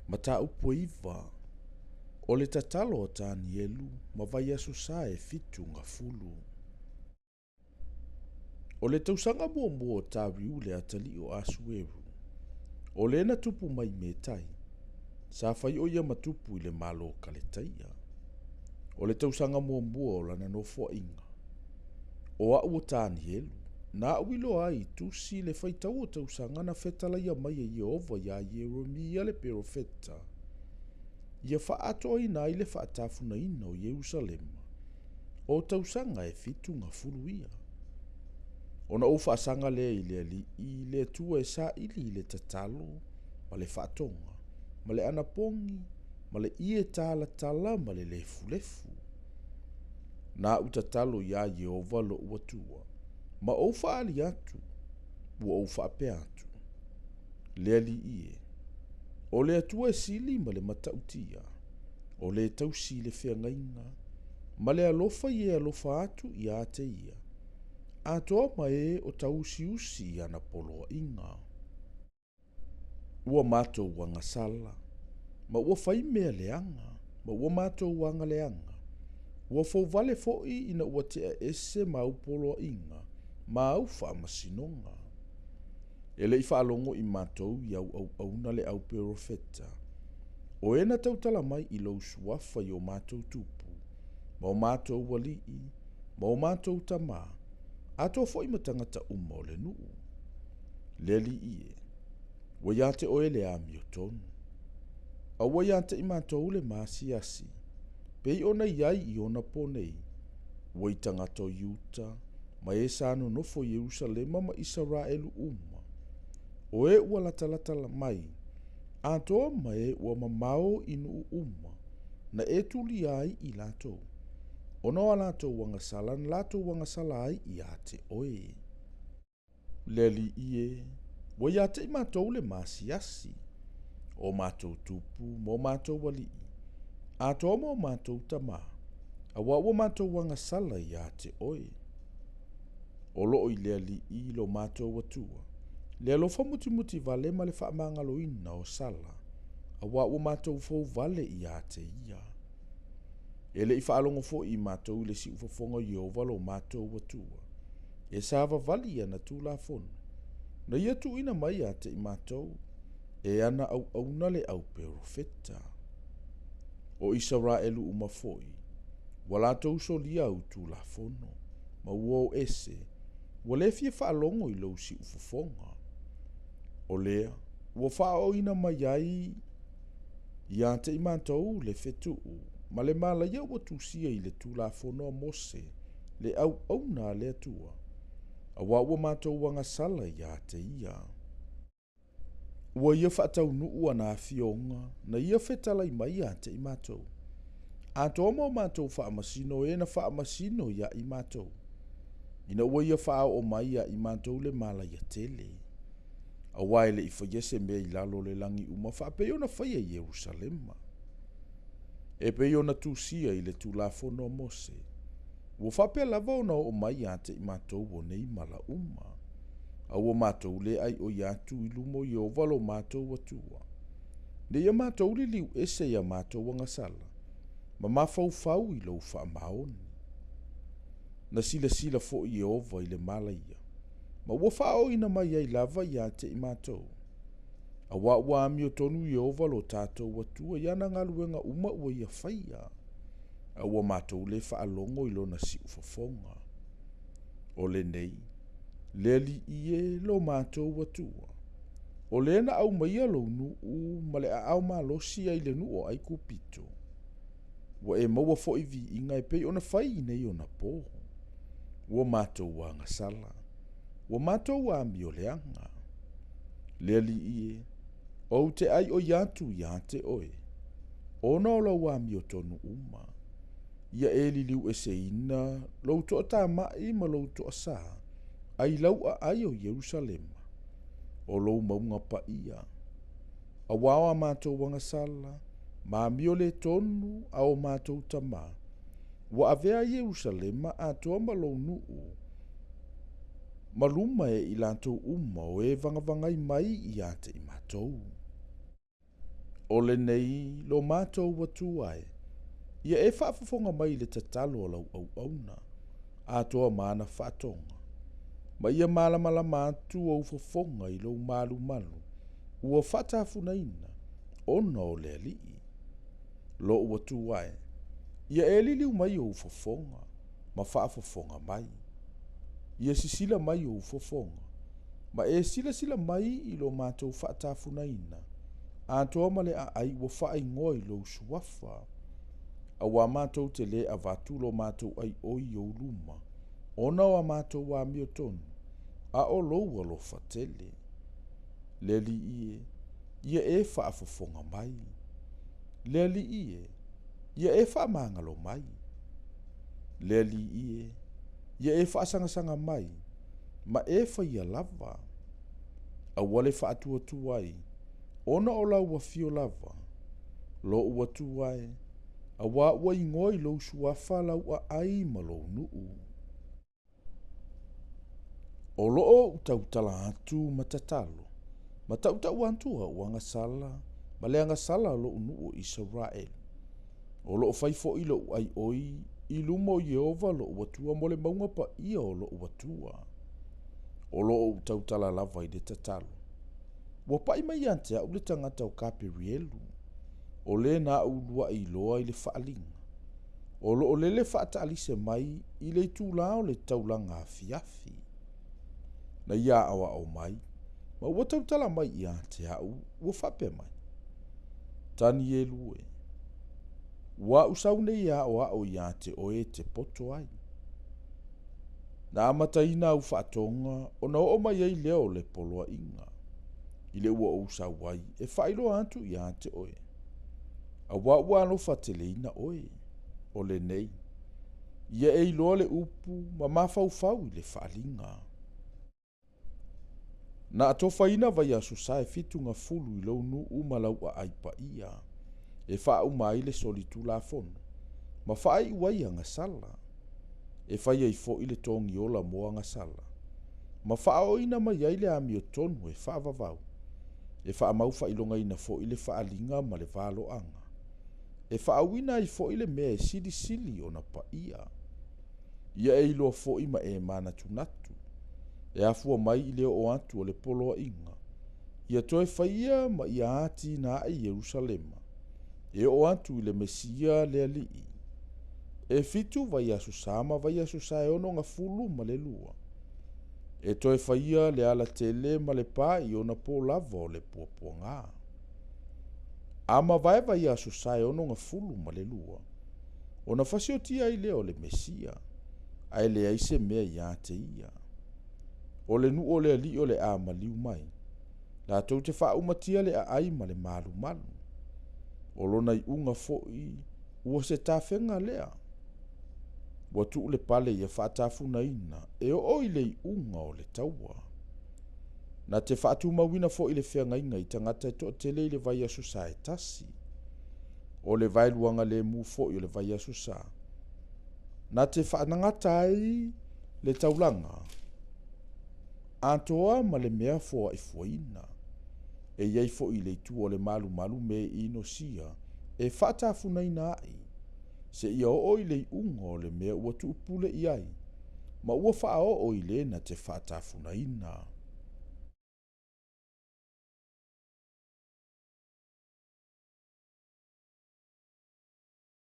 Mataupu e 9, O le tatalo a Tanielu ma vaiaso sa e fitu gafulu. O le tausaga muamua o Tariu le atalii o Asueru, o le na tupu mai Metai, sa fai o ia ma tupu i le Malo o Kaletaia. O le tausaga muamua o lana nofoaiga, o a'u o Tanielu, na a'u iloa ai i tusi le faitau o tausaga na fetalaia mai e Ieova iā Ieremia le perofeta, ia faaatoaina ai le faatafunaina o Ierusalema, o tausaga e 70 ia. Ona ou faasaga lea i le Alii, le Atua e saili i le tatalo ma le faatoga, ma le anapogi, ma le ie talatala ma le lefulefu. Na a'u tatalo iā Ieova lo'u Atua, ma ou faaali atu, ua ou faapea atu, Le Alii e, o le Atua e sili ma le matautia, o le tausi i le feagaiga, ma le alofa i e alofa atu iā te ia, atoa ma e o tauusiusi i ana poloaiga. Ua matou agasala, ma ua fai mea leaga, ma ua matou agaleaga, ua fouvale foi ina ua tea ese ma au poloaiga ma au faamasinoga. E le i faalogo i matou i au auauna le au perofeta, o e na tautala mai i lou suafa i o matou tupu, ma o matou alii, ma o matou tamā, atoa foi ma tagata uma o le nuu. Le Alii e, ua iā te oe le amiotonu. A ua iā te i matou le maasiasi, pei ona i ai i ona po nei, ua i tagata o Iuta, ma e sa nonofo i Ierusalema ma Isaraelu uma, o e ua latalata mai, atoa ma e ua mamao i nuu uma, na e tulia ai i latou, ona o a latou agasala na latou agasala ai iā te oe. Le Alii e, ua iā te i matou le maasiasi, o matou tupu ma o matou alii, atoa ma o matou tamā, auā ua matou agasala iā te oe. O loo i le Alii lo matou Atua, le alofa mutimuti vale ma le faamagaloina o sala, auā ua matou fouvale iā te ia. E le i faalogo foi i matou i le siufofoga o Ieova lo matou Atua, e savavali i ana tulafono, na ia tuuina mai ia te i matou, e ana auauna le au perofeta. O Isaraelu uma foi, ua latou solia au tulafono, ma ua o ese, ua le fia faalogo i lou siufofoga. O lea, ua faaooina mai ai ia te i matou le fetuu ma le malaia ua tusia i le tulafono a Mose, le auauna a le Atua, auā ua matou agasala iā te ia. Ua ia faataunuu ana afioga na ia fetalai mai iā te i matou, atoa ma o matou faamasino e na faamasino iā i matou, ina ua ia faaoo mai iā i matou le malaia tele. Auā e le i faia se mea i lalo o le lagi uma faapei ona faia i Ierusalema. E pei ona tusia i le Tulafono a Mose, ua faapea lava ona oo mai ia te i matou o nei mala uma, a ua matou le aioi atu i luma o Ieova lo matou Atua, ne i a matou liliu ese i a matou agasala, ma mafaufau i lou faamaoni. Na silasila foi Ieova i le mala ia, ma ua faaooina mai ai lava ia te i matou. Auā ua amiotonu Ieova lo tatou Atua i ana galuega uma ua ia faia, a ua matou le faalogo i lona siufofoga. O lenei, le Alii e, lo matou Atua, o lea na aumaia lou nuu ma le aao malosi ai le nuu o Aikupito. Ua e maua foi viiga e pei ona fai i nei ona po. Ua matou agasala, ua matou amioleaga. Le Alii e, ou te aioi atu iā te oe, ona o lau amiotonu uma. Ia e liliueseina lou toatama'i ma lou toasā, ai lau aai o Ierusalema, o lou mauga paia. Auā o a matou agasala, ma amio le tonu a o matou tamā, ua avea ai Ierusalema atoa ma lou nuu, ma luma e i latou uma o e vagavagai mai iā te i matou. O lenei lo matou Atua e, ia e faafofoga mai i le tatalo a lau auauna, atoa ma ana faatoga, ma ia malamalama atu ou fofoga i lou malumalu ua faatafunaina ona o le Alii. Lou Atua e, ia e liliu mai ou fofoga ma faafofoga mai. Ia sisila mai ou fofoga, ma e silasila mai i lo matou faatafunaina, atoa ma le aai ua faaigoa i lou suafa. Auā matou te lē avatu lo matou aioi i ou luma, ona o a matou amiotonu, a o lou alofa tele. Le Alii e, ia e faafofoga mai. Le Alii e, ia e faamagalo mai. Le Alii e, ia e faasagasaga mai, ma e faia lava. Aua le faatuatua ai, ona o lau afio lava, lou Atua e, auā ua igoa i lou suafa lau aai ma lou nuu. O lo o ou tautala atu ma tatalo, ma tautau atu au agasala ma le agasala a lou nuu o Isaraelu. O lo o fai foi lou aioi i luma o Ieova lou Atua mo le mauga paia o lou Atua. O lo o ou tautala lava i le tatalo. Ua pai mai ia te au le tagata o Kaperielu, o le na ou uluai iloa i le faaaliga. O lo o lele faataalise mai i le itulā o le taulaga afiafi. Na ia aoao mai, ma ua tautala mai ia te au, ua faapea mai, Tanielu e, ua au sau nei e aoao ia te oe e te poto ai. Na amataina au faatoga ona oo mai ai lea o le poloaiga, i le ua ou sau ai e faailoa atu ia te oe. Auā ua alofa teleina oe, o lenei, ia e iloa le upu ma mafaufau i le faaaliga. Na atofaina vaiaso sa e 70 i lou nuu ma lau aai paia, e faauma ai le solitulafono, ma faaiu ai agasala, e fai ai foi le togiola mo agasala, ma faaooina mai ai le amiotonu e faavavau, e faamau faailogaina foi le faaaliga ma le valoaga, e faauiina ai foi le mea e silisili ona paia. Ia e iloa foi ma e manatunatu, e afua mai i le oo atu o le poloaiga, ia toe faia ma ia atinae Ierusalema, e oo atu i le Mesia le Alii. E 7 vaiaso sa ma vaiaso sa e 62. E toe faia le alatele ma le pā i ona pō lava o le puapuagā. A mavae vaiaso sa e 62, ona fasiotia ai lea o le Mesia, ae leai se mea ia te ia. O le nuu o le Alii o le a maliu mai, latou te faaumatia le aai ma le malumalu. O lona iuga foi ua se tafega lea. Ua tuu le pale ia faatafunaina e oo i le iuga o le taua. Na te faatumauina foi le feagaiga i tagata e toatele i le vaiaso sa e tasi. O le vaeluaga lemu foi o le vaiaso sa. Na te faanagata ai le taulaga atoa ma le mea foaifuaina. E iai foi i le itu o le malumalu me inosia e faatafunaina ai, seia oo i le iuga o le mea ua tuupule i ai, ma ua faaoo i le na te faatafunaina.